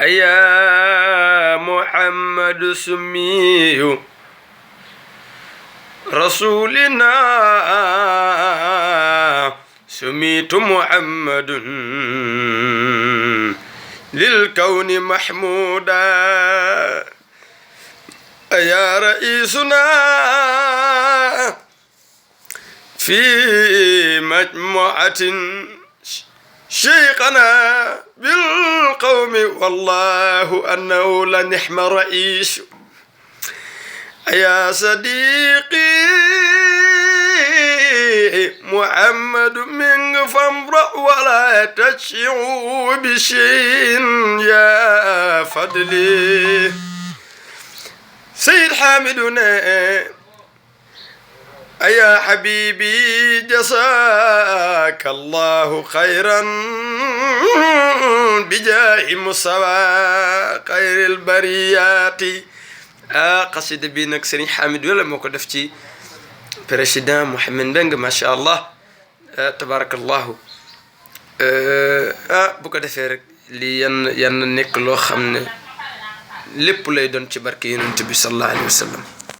يا محمد سمي رسولنا سميت محمد للكون محمودا يا رئيسنا في مجموعة شيخنا بالقوم والله أنه لنحم رئيس يا صديقي محمد من فامرأ ولا تشعوا بشيء يا فضلي سيد حامدنا يا حبيبي جزاك الله خيرا بجاه مصطفى خير البريات قصيدة بينك سرين حامد ولا موكو دفتي بريسيدان محمد بنغ ما شاء الله تبارك الله بوكو دفي رك لي ين نيك لو خامني lépp lay doon ci barke yonent bi sallallahu alayhi wa sallam